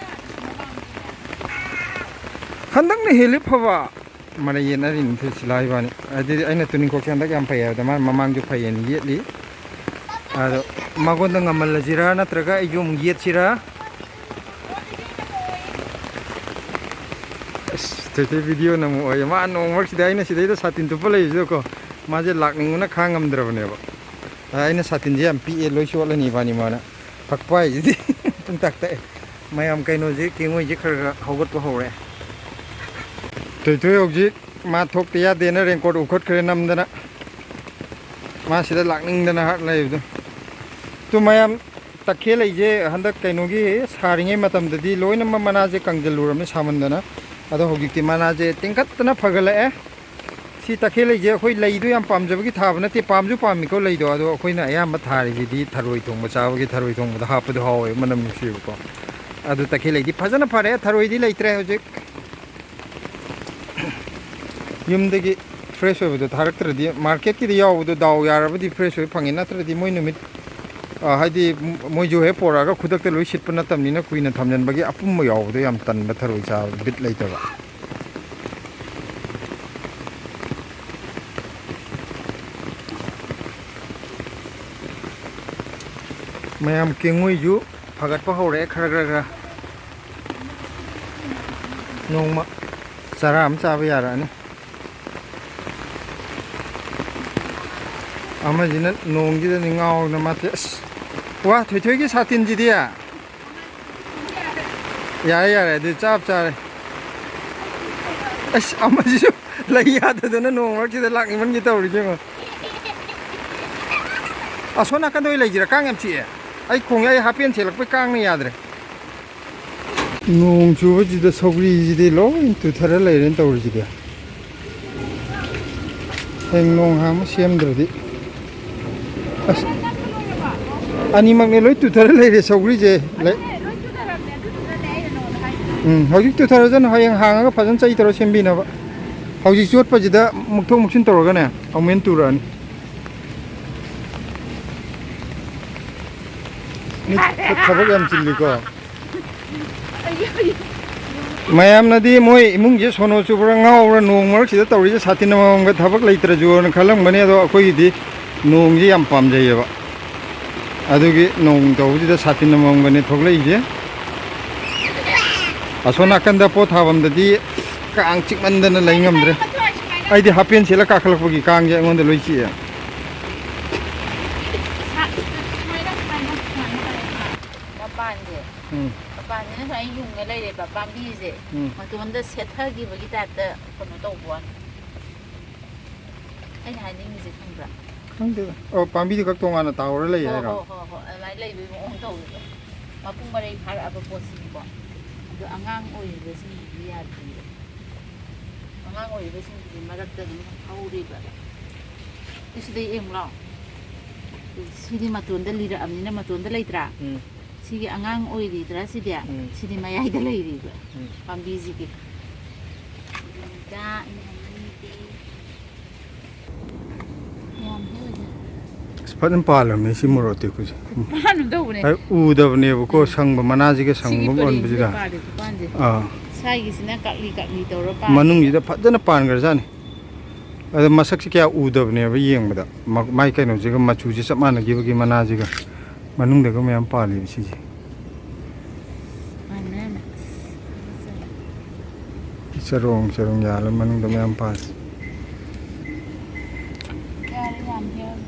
ꯍꯟꯗꯛꯅ ꯍꯦꯜꯂꯤ ꯐꯕ꯫ ꯃꯔꯩ ꯌꯦꯠꯅꯔꯤꯅꯤ ꯊꯣꯏꯁꯤꯂꯥ ꯏꯕꯥꯅꯤ꯫ ꯑꯗꯨꯗꯤ ꯑꯩꯅ ꯇꯨꯅꯤꯡꯈꯣꯛꯁꯦ ꯍꯟꯗꯛ ꯌꯥꯝ ꯐꯩ ꯍꯥꯏꯕꯗ ꯃꯥꯅ ꯃꯃꯥꯡꯁꯨ ꯐꯩꯌꯦꯅ ꯌꯦꯠꯂꯤ꯫ ꯑꯗꯣ ꯃꯉꯣꯟꯗ ꯉꯝꯍꯜꯂꯁꯤꯔꯥ ꯅꯠꯇ꯭ꯔꯒ ꯑꯩꯁꯨ ꯑꯃꯨꯛ ꯌꯦꯠꯁꯤꯔꯥ? ꯑꯁ, ꯊꯣꯏꯊꯣꯏ ꯚꯤꯗꯤꯑꯣ ꯅꯝꯃꯛꯑꯣꯌꯦ꯫ ꯃꯥ ꯅꯣꯡ ꯃꯔꯛꯁꯤꯗ ꯑꯩꯅ ꯁꯤꯗꯩꯗ ꯁꯥꯇꯤꯟ ꯇꯨꯞꯄ ꯂꯩꯕꯁꯤꯗꯀꯣ, ꯃꯥꯁꯦ ꯂꯥꯛꯅꯤꯡꯕꯅ ꯈꯥꯡ ꯉꯝꯗ꯭ꯔꯕꯅꯦꯕ꯫ ꯑꯗ ꯑꯩꯅ ꯁꯥꯇꯤꯟꯁꯦ ꯌꯥꯝ ꯄꯤꯛꯑꯦ, ꯂꯣꯏ ꯆꯣꯠꯂꯅꯤ ꯏꯕꯥꯅꯤ ꯃꯥꯅ꯫ ꯐꯛꯄ ꯍꯥꯏꯁꯤꯗꯤ ꯄꯨꯡꯇꯥꯛ ꯇꯥꯛꯑꯦ꯫ ꯃꯌꯥꯝ ꯀꯩꯅꯣꯁꯦ, ꯀꯦꯡꯉꯣꯏꯁꯦ ꯈꯔ ꯈꯔ ꯍꯧꯒꯠꯄ ꯍꯧꯔꯦ꯫ ꯊꯣꯏꯊꯣꯏ ꯍꯧꯖꯤꯛ ꯃꯥ ꯊꯣꯛꯇ ꯌꯥꯗꯦꯅ ꯔꯦꯟꯀꯣꯠ ꯎꯞꯈꯠꯈ꯭ꯔꯦ ꯅꯝꯗꯅ꯫ ꯃꯥ ꯁꯤꯗ ꯂꯥꯛꯅꯤꯡꯗꯅ ꯍꯥꯠ ꯂꯩꯕꯗꯣ꯫ ꯇꯨ ꯃꯌꯥꯝ, ꯇꯈꯦꯜ ꯂꯩꯁꯦ ꯍꯟꯗꯛ ꯀꯩꯅꯣꯒꯤ ꯁꯥꯔꯤꯉꯩ ꯃꯇꯝꯗꯗꯤ ꯂꯣꯏꯅꯃꯛ ꯃꯅꯥꯁꯦ ꯀꯪꯖꯜꯂꯨꯔꯕꯅꯤ ꯁꯥꯃꯟꯗꯅ꯫ ꯑꯗꯣ ꯍꯧꯖꯤꯛꯇꯤ ꯃꯅꯥꯁꯦ ꯇꯦꯡꯈꯠꯇꯅ ꯐꯒꯠꯂꯛꯑꯦ꯫ ꯁꯤ ꯇꯈꯦꯜ ꯂꯩꯁꯦ ꯑꯩꯈꯣꯏ ꯂꯩꯗꯣ ꯌꯥꯝ ꯄꯥꯝꯖꯕꯒꯤ ꯊꯥꯕ ꯅꯠꯇꯦ, ꯄꯥꯝꯁꯨ ꯄꯥꯝꯃꯤꯀꯣ ꯂꯩꯗꯣ꯫ ꯑꯗꯣ ꯑꯩꯈꯣꯏꯅ ꯑꯌꯥꯝꯕ ꯊꯥꯔꯤꯁꯤꯗꯤ ꯊꯔꯣꯏ ꯊꯣꯡꯕ ꯆꯥꯕꯒꯤ, ꯊꯔꯣꯏ ꯊꯣꯡꯕꯗ ꯍꯥꯞꯄꯗꯣ ꯍꯥꯎꯋꯦ, ꯃꯅꯝ ꯅꯨꯡꯁꯤꯕꯀꯣ꯫ ꯑꯗꯨ ꯇꯈꯦꯜ ꯂꯩꯗꯤ ꯐꯖꯅ ꯐꯔꯦ, ꯊꯔꯣꯏꯗꯤ ꯂꯩꯇ꯭ꯔꯦ ꯍꯧꯖꯤꯛ꯫ ꯌꯨꯝꯗꯒꯤ ꯐ꯭ꯔꯦꯁ ꯑꯣꯏꯕꯗꯣ ꯊꯥꯔꯛꯇ꯭ꯔꯗꯤ, ꯃꯥꯔꯀꯦꯠꯀꯤꯗ ꯌꯥꯎꯕꯗꯣ ꯗꯥꯎ ꯌꯥꯔꯕꯗꯤ ꯐ꯭ꯔꯦꯁ ꯑꯣꯏꯕ ꯐꯪꯉꯦ, ꯅꯠꯇ꯭ꯔꯗꯤ ꯃꯣꯏ ꯅꯨꯃꯤꯠ ꯑ, ꯍꯥꯏꯗꯤ, ꯃ-, ꯃꯣꯏꯁꯨ ꯍꯦꯛ ꯄꯣꯔꯛꯑꯒ ꯈꯨꯗꯛꯇ ꯂꯣꯏ ꯁꯤꯠꯄ ꯅꯠꯇꯕꯅꯤꯅ, ꯀꯨꯏꯅ ꯊꯝꯖꯤꯟꯕꯒꯤ ꯑꯄꯨꯝꯕ ꯌꯥꯎꯕꯗꯣ ꯌꯥꯝ ꯇꯟꯕ, ꯊꯔꯣꯏ ꯆꯥꯕ ꯕꯤꯠ ꯂꯩꯇꯕ꯫ ꯃꯌꯥꯝ ꯀꯦꯡꯉꯣꯏꯁꯨ ꯐꯒꯠꯄ ꯍꯧꯔꯛꯑꯦ ꯈꯔ ꯈꯔ ꯈꯔ꯫ ꯅꯣꯡꯃ ꯆꯔꯥ ꯑꯃ ꯆꯥꯕ ꯌꯥꯔꯛꯑꯅꯤ꯫ ꯑꯃꯁꯤꯅ ꯅꯣꯡꯁꯤꯗꯅꯤ ꯉꯥꯎꯗꯅ ꯃꯥꯗꯤ꯫ ꯑꯁ, ꯋꯥ, ꯊꯣꯏꯊꯣꯏꯒꯤ ꯁꯥꯇꯤꯟꯁꯤꯗꯤ꯫ ꯌꯥꯔꯦ, ꯌꯥꯔꯦ, ꯑꯗꯨ ꯆꯞ ꯆꯥꯔꯦ꯫ ꯑꯁ, ꯑꯃꯁꯤꯁꯨ ꯂꯩ ꯌꯥꯗꯗꯅ ꯅꯣꯡ ꯃꯔꯛꯁꯤꯗ ꯂꯥꯛꯅꯤꯡꯃꯟꯒꯦ ꯇꯧꯔꯤꯁꯦ ꯌꯦꯡꯉꯣ꯫ ꯑꯁꯣꯝ ꯅꯥꯀꯟꯗ ꯑꯣꯏ ꯂꯩꯁꯤꯔꯥ? ꯀꯥꯡ ꯌꯥꯝ ꯆꯤꯛꯑꯦ꯫ ꯑꯩ ꯈꯣꯡꯌꯥꯏ ꯍꯥꯞꯄꯦꯟ ꯁꯦꯠꯂꯛꯄꯩ ꯀꯥꯡꯅ ꯌꯥꯗ꯭ꯔꯦ꯫ ꯅꯣꯡ ꯆꯨꯕꯁꯤꯗ ꯁꯧꯒ꯭ꯔꯤꯁꯤꯗꯤ ꯂꯣꯏ ꯇꯨꯊꯔ ꯂꯩꯔꯦꯅ ꯇꯧꯔꯤꯁꯤꯗꯤ꯫ ꯍꯌꯦꯡ ꯅꯣꯡ ꯍꯥꯡꯕ ꯁꯦꯝꯗ꯭ꯔꯗꯤ꯫ ꯑꯁ, ꯑꯅꯤꯃꯛꯅꯦ ꯂꯣꯏ ꯇꯨꯊꯔ ꯂꯩꯔꯦ ꯁꯧꯒ꯭ꯔꯤꯁꯦ꯫ ꯂꯩ-, ꯎꯝ, ꯍꯧꯖꯤꯛ ꯇꯨꯊꯔꯁꯅꯨ, ꯍꯌꯦꯡ ꯍꯥꯡꯉꯒ ꯐꯖꯅ ꯆꯩ ꯇꯧꯔ ꯁꯦꯝꯕꯤꯅꯕ꯫ ꯍꯧꯖꯤꯛ ꯆꯣꯠꯄꯁꯤꯗ ꯃꯨꯛꯊꯣꯛ ꯃꯨꯛꯁꯤꯟ ꯇꯧꯔꯒꯅꯦ, ꯑꯃꯨꯛ ꯍꯦꯟꯅ ꯇꯨꯔꯛꯑꯅꯤ꯫ ꯃꯤ ꯊꯕꯛ ꯌꯥꯝ ꯆꯤꯜꯂꯤꯀꯣ꯫ ꯃꯌꯥꯝꯅꯗꯤ ꯃꯣꯏ ꯏꯃꯨꯡꯁꯦ ꯁꯣꯅꯣ ꯆꯨꯕ꯭ꯔꯥ ꯉꯥꯎꯕ꯭ꯔꯥ, ꯅꯣꯡ ꯃꯔꯛꯁꯤꯗ ꯇꯧꯔꯤꯁꯦ ꯁꯥꯇꯤꯟ ꯑꯃꯃꯝꯒ ꯊꯕꯛ ꯂꯩꯇ꯭ꯔꯁꯨꯅ ꯈꯜꯂꯝꯒꯅꯤ꯫ ꯑꯗꯣ ꯑꯩꯈꯣꯏꯒꯤꯗꯤ ꯅꯣꯡꯁꯦ ꯌꯥꯝ ꯄꯥꯝꯖꯩꯌꯦꯕ꯫ ꯑꯗꯨꯒꯤ ꯅꯣꯡ ꯇꯧꯕꯁꯤꯗ ꯁꯥꯇꯤꯟ ꯑꯃꯃꯝꯒꯅꯦ ꯊꯣꯛꯂꯛꯏꯁꯦ꯫ ꯑꯁꯣꯝ ꯅꯥꯀꯟꯗ ꯄꯣꯠ ꯊꯥꯐꯝꯗꯗꯤ ꯀꯥꯡ ꯆꯤꯛꯃꯟꯗꯅ ꯂꯩ ꯉꯝꯗ꯭ꯔꯦ꯫ ꯑꯩꯗꯤ ꯍꯥꯄꯦꯟ ꯁꯦꯠꯂ ꯀꯥꯈꯠꯂꯛꯄꯒꯤ ꯀꯥꯡꯁꯦ ꯑꯩꯉꯣꯟꯗ ꯂꯣꯏ ꯆꯤꯛꯑꯦ꯫ ꯃꯄꯥꯟꯁꯦ꯫ ꯎꯝ꯫ ꯃꯄꯥꯟꯁꯤꯅ ꯁꯨꯃꯥꯏꯅ ꯌꯨꯡꯉ ꯂꯩꯔꯦꯕ ꯄꯥꯝꯕꯤꯁꯦ꯫ ꯎꯝ꯫ ꯃꯇꯣꯟꯗ ꯁꯦꯠꯊꯈꯤꯕꯒꯤ ꯇꯥꯏꯞꯇ ꯀꯩꯅꯣ ꯇꯧꯕ ꯋꯥꯅꯤ꯫ ꯑꯩꯅ ꯍꯥꯏꯅꯤꯡꯉꯤꯁꯦ ꯈꯪꯕ꯭ꯔꯥ? ꯈꯪꯗꯦꯗ꯫ ꯑꯣ, ꯄꯥꯝꯕꯤꯗꯨ ꯈꯛ ꯇꯣꯉꯥꯟꯅ ꯇꯥꯍꯧꯔ ꯂꯩ ꯍꯣ, ꯍꯥꯏꯔꯣ? ꯍꯣ, ꯍꯣ, ꯍꯣ, ꯑꯗꯨꯃꯥꯏꯅ ꯂꯩꯕꯒꯤ ꯃꯑꯣꯡ ꯇꯧꯋꯦꯕ꯫ ꯃꯄꯨꯡ ꯃꯔꯩ ꯐꯥꯔꯛꯑꯕ ꯄꯣꯠꯁꯤꯅꯤꯀꯣ꯫ ꯑꯗꯣ ꯑꯉꯥꯡ ꯑꯣꯏꯔꯤꯕꯁꯤꯡꯁꯤꯗꯤ ꯌꯥꯗ꯭ꯔꯤꯕ꯫ ꯑꯉꯥꯡ ꯑꯣꯏꯔꯤꯕꯁꯤꯡꯁꯤꯗꯤ ꯃꯔꯛꯇ ꯑꯗꯨꯝ ꯍꯧꯔꯤꯕ꯫ ꯁꯤꯗ ꯌꯦꯡꯉꯨ ꯂꯥꯎ꯫ ꯁꯤꯗꯤ ꯃꯇꯣꯟꯗ ꯂꯤꯔꯛꯑꯕꯅꯤꯅ ꯃꯇꯣꯟꯗ ꯂꯩꯇ꯭ꯔꯥ? ꯎꯝ꯫ ꯁꯤꯒꯤ ꯑꯉꯥꯡ ꯑꯣꯏꯔꯤꯗ꯭ꯔꯥ ꯁꯤꯗꯤ? ꯎꯝ꯫ ꯁꯤꯗꯤ ꯃꯌꯥꯏꯗ ꯂꯩꯔꯤꯕ ꯎꯝ꯫ ꯄꯥꯝꯕꯤꯁꯤꯗꯤ꯫ ꯑꯗꯨꯗ ꯑꯩꯅ ꯍꯥꯏꯅꯤꯡꯉꯤꯗꯤ ꯌꯥꯝ ꯍꯦꯛ ꯑꯣꯏꯗꯦ꯫ ꯑꯁ, ꯐꯖꯅ ꯄꯥꯜꯂꯝꯅꯦ ꯁꯤ ꯃꯣꯔꯣꯛ ꯑꯇꯦꯛꯄꯁꯦ꯫ ꯄꯥꯟ ꯑꯗꯨꯝ ꯇꯧꯕꯅꯦ꯫ ꯍꯥꯏ, ꯎꯗꯕꯅꯦꯕꯀꯣ, ꯁꯪꯕ ꯃꯅꯥꯁꯤꯒ ꯁꯪꯕ ꯁꯤꯒꯤ ꯄꯔꯦꯡꯁꯤꯗ ꯑꯣꯟꯕꯁꯤꯗ꯫ ꯄꯥꯜꯂꯦ ꯄꯥꯟꯁꯦ꯫ ꯑꯥ꯫ ꯁ꯭ꯋꯥꯏꯒꯤꯁꯤꯅ ꯀꯛꯂꯤ ꯀꯛꯂꯤ ꯇꯧꯔ ꯄꯥꯜꯂꯦ꯫ ꯃꯅꯨꯡꯁꯤꯗ ꯐꯖꯅ ꯄꯥꯟꯈ꯭ꯔꯖꯥꯠꯅꯤ꯫ ꯑꯗꯣ ꯃꯁꯛꯁꯦ ꯀꯌꯥ ꯎꯗꯕꯅꯦꯕ ꯌꯦꯡꯕꯗ꯫ ꯃ-, ꯃꯥꯏ ꯀꯩꯅꯣꯁꯤꯒ, ꯃꯆꯨꯁꯦ ꯆꯞ ꯃꯥꯟꯅꯈꯤꯕꯒꯤ ꯃꯅꯥꯁꯤꯒ꯫ ꯃꯅꯨꯡꯗꯒ ꯃꯌꯥꯝ ꯄꯥꯜꯂꯤꯕ ꯁꯤꯁꯦ꯫ ꯄꯥꯟ ꯃꯌꯥꯝ ꯑꯁ, ꯐꯖꯔꯦ꯫ ꯆꯔꯣꯡ ꯆꯔꯣꯡ ꯌꯥꯜꯂ ꯃꯅꯨꯡꯗ ꯃꯌꯥꯝ ꯄꯥꯜꯂꯤ꯫ ꯌꯥꯔꯦ, ꯌꯥꯝ ꯍꯦꯛ-,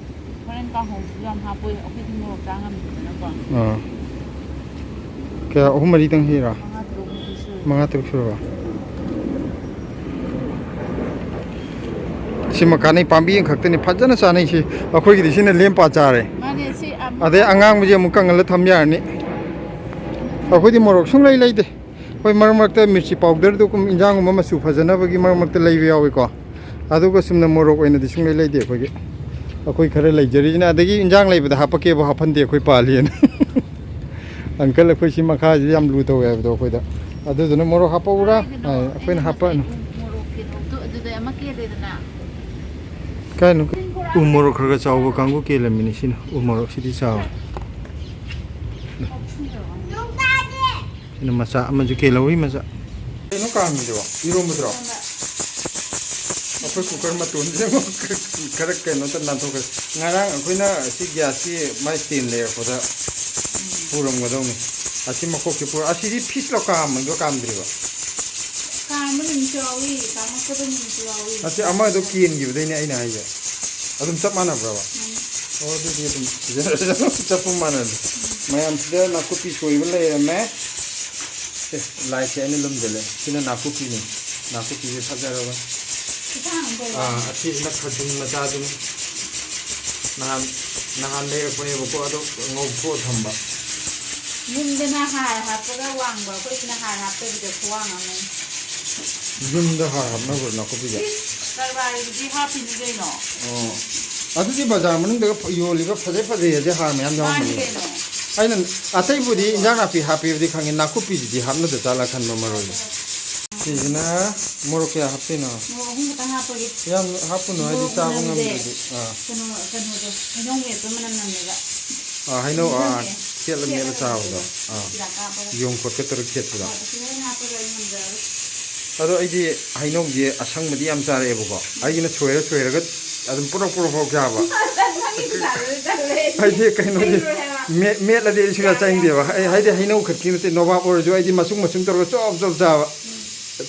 ꯍꯣꯔꯦꯟ ꯀꯥꯡꯍꯧꯁꯨ ꯌꯥꯝ ꯍꯥꯞꯄꯣꯏ, ꯑꯩꯈꯣꯏꯗꯤ ꯃꯣꯔꯣꯛ ꯆꯥ ꯉꯝꯗꯦꯗꯅꯀꯣ꯫ ꯑꯥ꯫ ꯀꯌꯥ, ꯑꯍꯨꯝ ꯃꯔꯤꯗꯪ ꯍꯦꯛꯏꯔꯣ? ꯃꯉꯥ ꯇꯔꯨꯛꯃꯨꯛꯇꯤ ꯁꯨꯔꯦ꯫ ꯃꯉꯥ ꯇꯔꯨꯛ ꯁꯨꯔꯕ? ꯁꯤꯃ ꯀꯥꯟꯅꯩ, ꯄꯥꯝꯕꯤ ꯑꯃꯈꯛꯇꯅꯤ ꯐꯖꯅ ꯆꯥꯅꯩꯁꯤ꯫ ꯑꯩꯈꯣꯏꯒꯤꯗꯤ ꯁꯤꯅ ꯂꯦꯝ ꯄꯥ ꯆꯥꯔꯦ꯫ ꯃꯥꯅꯦ, ꯁꯤ ꯑꯃ ꯑꯗꯩ ꯑꯉꯥꯡꯕꯁꯦ ꯑꯃꯨꯛ ꯀꯪꯍꯜꯂ ꯊꯝ ꯌꯥꯔꯅꯤ꯫ ꯑꯩꯈꯣꯏꯗꯤ ꯃꯣꯔꯣꯛ ꯁꯨꯡꯂꯩ ꯂꯩꯗꯦ꯫ ꯍꯣꯏ, ꯃꯔꯛ ꯃꯔꯛꯇ ꯃꯤꯔꯆꯤ ꯄꯥꯎꯗꯔꯗꯨꯒꯨꯝ, ꯏꯟꯖꯥꯡꯒꯨꯝꯕ ꯃꯆꯨ ꯐꯖꯅꯕꯒꯤ ꯃꯔꯛ ꯃꯔꯛꯇ ꯂꯩꯕ ꯌꯥꯎꯏꯀꯣ꯫ ꯑꯗꯨꯒ ꯆꯨꯝꯅ ꯃꯣꯔꯣꯛ ꯑꯣꯏꯅꯗꯤ ꯁꯨꯡꯂꯩ ꯂꯩꯗꯦ ꯑꯩꯈꯣꯏꯒꯤ꯫ ꯑꯩꯈꯣꯏ ꯈꯔ ꯂꯩꯖꯔꯤꯁꯤꯅ, ꯑꯗꯒꯤ ꯏꯟꯖꯥꯡ ꯂꯩꯕꯗ ꯍꯥꯞꯄꯛꯀꯦꯕꯨ ꯍꯥꯞꯍꯟꯗꯦ ꯑꯩꯈꯣꯏ ꯄꯥꯜꯂꯤꯑꯅ꯫ ꯑꯪꯀꯜ, ꯑꯩꯈꯣꯏ ꯁꯤ ꯃꯈꯥꯁꯤꯗ ꯌꯥꯝ ꯂꯨ ꯇꯧꯋꯦ ꯍꯥꯏꯕꯗꯣ ꯑꯩꯈꯣꯏꯗ꯫ ꯑꯗꯨꯗꯨꯅ ꯃꯣꯔꯣꯛ ꯍꯥꯞꯄꯛꯎꯔꯥ? ꯀꯥꯏꯗꯅꯣ ꯍꯥꯏ, ꯑꯩꯈꯣꯏꯅ ꯑꯩꯅ ꯍꯥꯞꯄꯛꯑꯅꯨ꯫ ꯉꯁꯥꯏ ꯎ ꯃꯣꯔꯣꯛ ꯀꯩꯅꯣꯗꯣ ꯑꯗꯨꯗ ꯑꯃ ꯀꯦꯜꯂꯦꯗꯅ꯫ ꯀꯥꯏꯅꯣ? ꯎ ꯃꯣꯔꯣꯛ ꯈꯔ ꯈꯔ ꯆꯥꯎꯕ ꯀꯥꯡꯕꯨ ꯀꯦꯜꯂꯝꯃꯤꯅꯦ ꯁꯤꯅ꯫ ꯎ ꯃꯣꯔꯣꯛꯁꯤꯗꯤ ꯆꯥꯎꯔꯦ꯫ ꯁꯤꯅ ꯃꯆꯥ ꯑꯃꯁꯨ ꯀꯦꯜꯍꯧꯔꯤ, ꯃꯆꯥ꯫ ꯀꯩꯅꯣ ꯀꯥꯝꯃꯤꯗꯨꯕꯣ? ꯏꯔꯣꯝꯕꯗꯨꯔꯣ? ꯑꯩꯈꯣꯏ ꯀꯨꯀꯔ ꯃꯇꯣꯟꯁꯦ ꯑꯃꯨꯛ ꯈꯔ ꯀꯩꯅꯣ ꯇꯧ ꯅꯥꯟꯊꯣꯛꯈ꯭ꯔꯦ꯫ ꯉꯔꯥꯡ ꯑꯩꯈꯣꯏꯅ ꯁꯤ ꯒ꯭ꯌꯥꯁꯀꯤ ꯃꯥꯏ ꯁ꯭ꯇꯦꯟ ꯂꯩꯔꯛꯄꯗ ꯄꯨꯔꯝꯒꯗꯧꯅꯤ꯫ ꯑꯁꯤ ꯃꯈꯣꯛꯁꯦ ꯄꯨꯔ-, ꯑꯁꯤꯗꯤ ꯐꯤꯁ ꯂꯥꯎ ꯀꯥꯝꯃꯤꯕ ꯀꯥꯝꯗ꯭ꯔꯤꯕ? ꯀꯥꯝꯕ ꯅꯨꯃꯤꯠꯁꯨ ꯌꯥꯎꯏ, ꯀꯥꯝꯃꯛꯇꯕ ꯅꯨꯃꯤꯠꯁꯨ ꯌꯥꯎꯏ꯫ ꯅꯠꯇꯦ, ꯑꯃꯗꯣ ꯀꯦꯟꯈꯤꯕꯗꯩꯅꯦ ꯑꯩꯅ ꯍꯥꯏꯁꯦ꯫ ꯑꯗꯨꯝ ꯆꯞ ꯃꯥꯟꯅꯕ꯭ꯔꯕ? ꯎꯝ꯫ ꯑꯣ, ꯑꯗꯨꯗꯤ ꯑꯗꯨꯝ ꯁꯤꯖꯤꯟꯅꯔꯁꯅꯨ, ꯆꯞꯄ ꯃꯥꯟꯅꯔꯗꯤ꯫ ꯃꯌꯥꯝꯁꯤꯗ ꯅꯥꯀꯨꯞꯄꯤ ꯁꯣꯏꯕ ꯂꯩꯔꯝꯃꯦ꯫ ꯑꯦ, ꯂꯥꯏꯠꯁꯦ ꯑꯩꯅ ꯂꯨꯝꯁꯤꯜꯂꯦ꯫ ꯁꯤꯅ ꯅꯥꯀꯨꯞꯄꯤꯅꯤ꯫ ꯅꯥꯀꯨꯞꯄꯤꯁꯦ ꯐꯖꯔꯕꯅꯤ꯫ ꯈꯤꯇꯪ ꯑꯃ ꯇꯧꯔꯣ꯫ ꯑꯥ, ꯑꯁꯤꯁꯤꯅ ꯈꯥꯖꯤꯡ ꯃꯆꯥꯗꯨꯅꯤ꯫ ꯅꯍꯥꯟ, ꯅꯍꯥꯟ ꯂꯩꯔꯛꯄꯅꯦꯕꯀꯣ, ꯑꯗꯣ ꯉꯧꯊꯣꯛꯑ ꯊꯝꯕ꯫ ꯌꯨꯝꯗꯅ ꯍꯥꯔ ꯍꯥꯞꯄꯒ ꯋꯥꯡꯕ, ꯑꯩꯈꯣꯏꯁꯤꯅ ꯍꯥꯔ ꯍꯥꯞꯇꯕꯤꯗ ꯈꯨꯋꯥꯡ ꯑꯃꯅꯤ꯫ ꯌꯨꯝꯗ ꯍꯥꯔ ꯍꯥꯞꯅꯕ꯭ꯔꯣ ꯅꯥꯀꯨꯞꯄꯤꯁꯦ? ꯏꯁ, ꯀꯔꯕꯥꯔꯒꯤꯗꯤ ꯍꯥꯞꯄꯤꯅꯤ ꯀꯩꯅꯣ꯫ ꯑꯣ꯫ ꯑꯗꯨꯗꯤ ꯕꯖꯥꯔ ꯃꯅꯨꯡꯗꯒ ꯐ-, ꯌꯣꯜꯂꯤꯕ ꯐꯖꯩ ꯐꯖꯩ ꯍꯥꯏꯁꯦ ꯍꯥꯔ ꯃꯌꯥꯝ ꯃꯥꯅꯤ ꯌꯥꯎꯔꯝꯒꯅꯤ꯫ ꯀꯩꯅꯣ꯫ ꯑꯩꯅ ꯑꯇꯩꯕꯨꯗꯤ ꯏꯟꯖꯥꯡ ꯅꯥꯄꯤ ꯍꯥꯞꯄꯤꯕꯨꯗꯤ ꯈꯪꯉꯦ, ꯅꯥꯀꯨꯞꯄꯤꯁꯤꯗꯤ ꯍꯥꯞꯅꯗ ꯖꯥꯠꯂ ꯈꯟꯕ ꯃꯔꯣꯏꯗꯣ꯫ ꯁꯤꯁꯤꯅ ꯃꯣꯔꯣꯛ ꯀꯌꯥ ꯍꯥꯞꯇꯣꯏꯅꯣ? ꯃꯣꯔꯣꯛ ꯑꯍꯨꯝ ꯈꯛꯇꯪ ꯍꯥꯞꯄꯒꯦ꯫ ꯌꯥꯝ ꯍꯥꯞꯄꯨꯅꯣ, ꯑꯩꯗꯤ ꯃꯣꯔꯣꯛ ꯆꯥꯕ ꯃꯅꯝꯁꯦ ꯉꯝꯗ꯭ꯔꯗꯤ꯫ ꯑꯥ꯫ ꯀꯩꯅꯣ, ꯀꯩꯅꯣꯗꯣ, ꯍꯩꯅꯧ ꯃꯦꯠꯄ ꯃꯅꯝ ꯅꯝꯃꯦꯕ꯫ ꯑꯥ, ꯍꯩꯅꯧ, ꯑꯥ, ꯍꯩꯅꯧꯅꯦ꯫ ꯈꯦꯠꯂ ꯃꯦꯠꯂ ꯈꯦꯠꯂꯒ ꯆꯥꯕꯗꯣ꯫ ꯇꯧꯕꯗꯣ꯫ ꯑꯥ꯫ ꯍꯤꯗꯥꯛ ꯀꯥꯞꯄꯒ꯫ ꯌꯣꯡ ꯈꯣꯠꯀ ꯇꯧꯔ ꯈꯦꯠꯄꯗꯣ꯫ ꯑꯥ, ꯑꯁꯤꯗ ꯑꯣꯏꯅ ꯍꯥꯞꯄꯒ ꯑꯩ ꯉꯝꯖꯔꯔꯣꯏ꯫ ꯑꯗꯣ ꯑꯩꯗꯤ ꯍꯩꯅꯧꯁꯦ ꯑꯁꯪꯕꯗꯤ ꯌꯥꯝ ꯆꯥꯔꯛꯑꯦꯕꯀꯣ꯫ ꯑꯩꯒꯤꯅ ꯁꯣꯏꯔ ꯁꯣꯏꯔꯒ ꯑꯗꯨꯝ ꯄꯣꯔꯣꯛ ꯄꯣꯔꯣꯛ ꯄꯣꯔꯣꯛ ꯆꯥꯕ꯫ ꯅꯪꯒꯤ ꯈꯨꯆꯥꯗꯨꯗꯤ ꯇꯜꯂꯦ꯫ ꯍꯥꯏꯗꯤ ꯀꯩꯅꯣꯗꯤ ꯂꯩꯔꯣꯏ ꯍꯥꯏꯕ꯫ ꯃꯦꯠ-, ꯃꯦꯠꯂꯗꯤ ꯑꯩ ꯁꯨꯡꯆꯥ ꯌꯥꯝ ꯆꯥꯅꯤꯡꯗꯦꯕ꯫ ꯌꯥꯝ ꯍꯥꯏ-, ꯍꯥꯏꯗꯤ ꯍꯩꯅꯧ ꯈꯛꯀꯤ ꯅꯠꯇꯦ, ꯅꯣꯕꯥꯞ ꯑꯣꯏꯔꯁꯨ ꯑꯩꯗꯤ ꯃꯆꯨꯝ ꯃꯆꯨꯝ ꯇꯧꯔꯒ ꯆꯣꯞ ꯆꯣꯞ ꯆꯥꯕ꯫